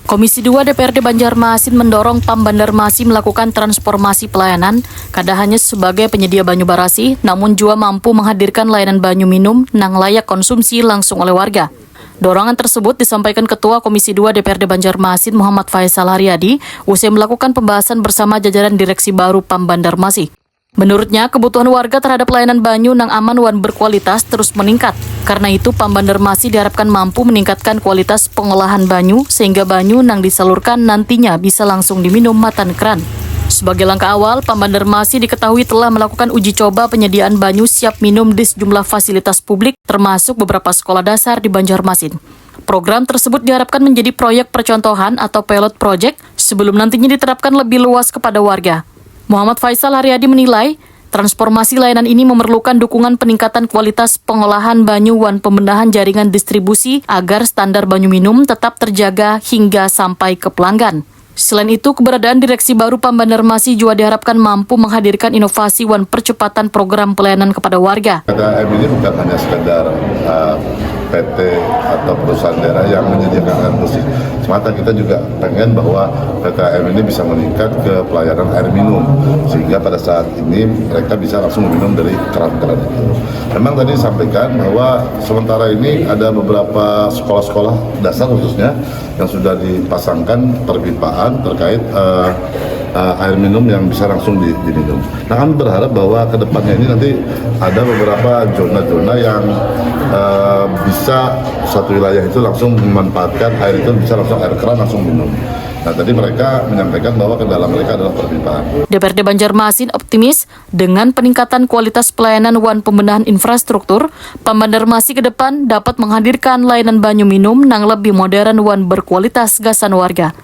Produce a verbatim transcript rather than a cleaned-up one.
Komisi dua D P R D Banjarmasin mendorong Pam Bandarmasi melakukan transformasi pelayanan, kada hanya sebagai penyedia banyu barasih, namun jua mampu menghadirkan layanan banyu minum nang layak konsumsi langsung oleh warga. Dorongan tersebut disampaikan Ketua Komisi dua D P R D Banjarmasin Muhammad Faisal Haryadi usai melakukan pembahasan bersama jajaran direksi baru Pam Bandarmasi. Menurutnya, kebutuhan warga terhadap layanan banyu nang aman wan berkualitas terus meningkat. Karena itu, Pam Bandarmasi diharapkan mampu meningkatkan kualitas pengolahan banyu sehingga banyu nang disalurkan nantinya bisa langsung diminum matan keran. Sebagai langkah awal, Pam Bandarmasi diketahui telah melakukan uji coba penyediaan banyu siap minum di sejumlah fasilitas publik, termasuk beberapa sekolah dasar di Banjarmasin. Program tersebut diharapkan menjadi proyek percontohan atau pilot project sebelum nantinya diterapkan lebih luas kepada warga. Muhammad Faisal Haryadi menilai, transformasi layanan ini memerlukan dukungan peningkatan kualitas pengolahan banyu wan pembenahan jaringan distribusi agar standar banyu minum tetap terjaga hingga sampai ke pelanggan. Selain itu, keberadaan direksi baru Pam Bandarmasi juga diharapkan mampu menghadirkan inovasi wan percepatan program pelayanan kepada warga. P T H M ini bukan hanya sekedar uh, P T atau perusahaan daerah yang menyediakan air bersih semata. Kita juga pengen bahwa P T H M ini bisa meningkat ke pelayanan air minum, sehingga pada saat ini mereka bisa langsung meminum dari keran-keran itu. Memang tadi disampaikan bahwa sementara ini ada beberapa sekolah-sekolah dasar khususnya yang sudah dipasangkan perpipaan terkait uh, uh, air minum yang bisa langsung di, diminum. Nah, kami berharap bahwa ke depannya ini nanti ada beberapa zona-zona yang uh, bisa satu wilayah itu langsung memanfaatkan air itu, bisa langsung air keran langsung minum. Nah, tadi mereka menyampaikan bahwa kendala mereka adalah perpipaan. D P R D Banjarmasin optimis dengan peningkatan kualitas pelayanan wan pembenahan infrastruktur, Pam Bandarmasi ke depan dapat menghadirkan layanan banyu minum nang lebih modern wan berkualitas gasan warga.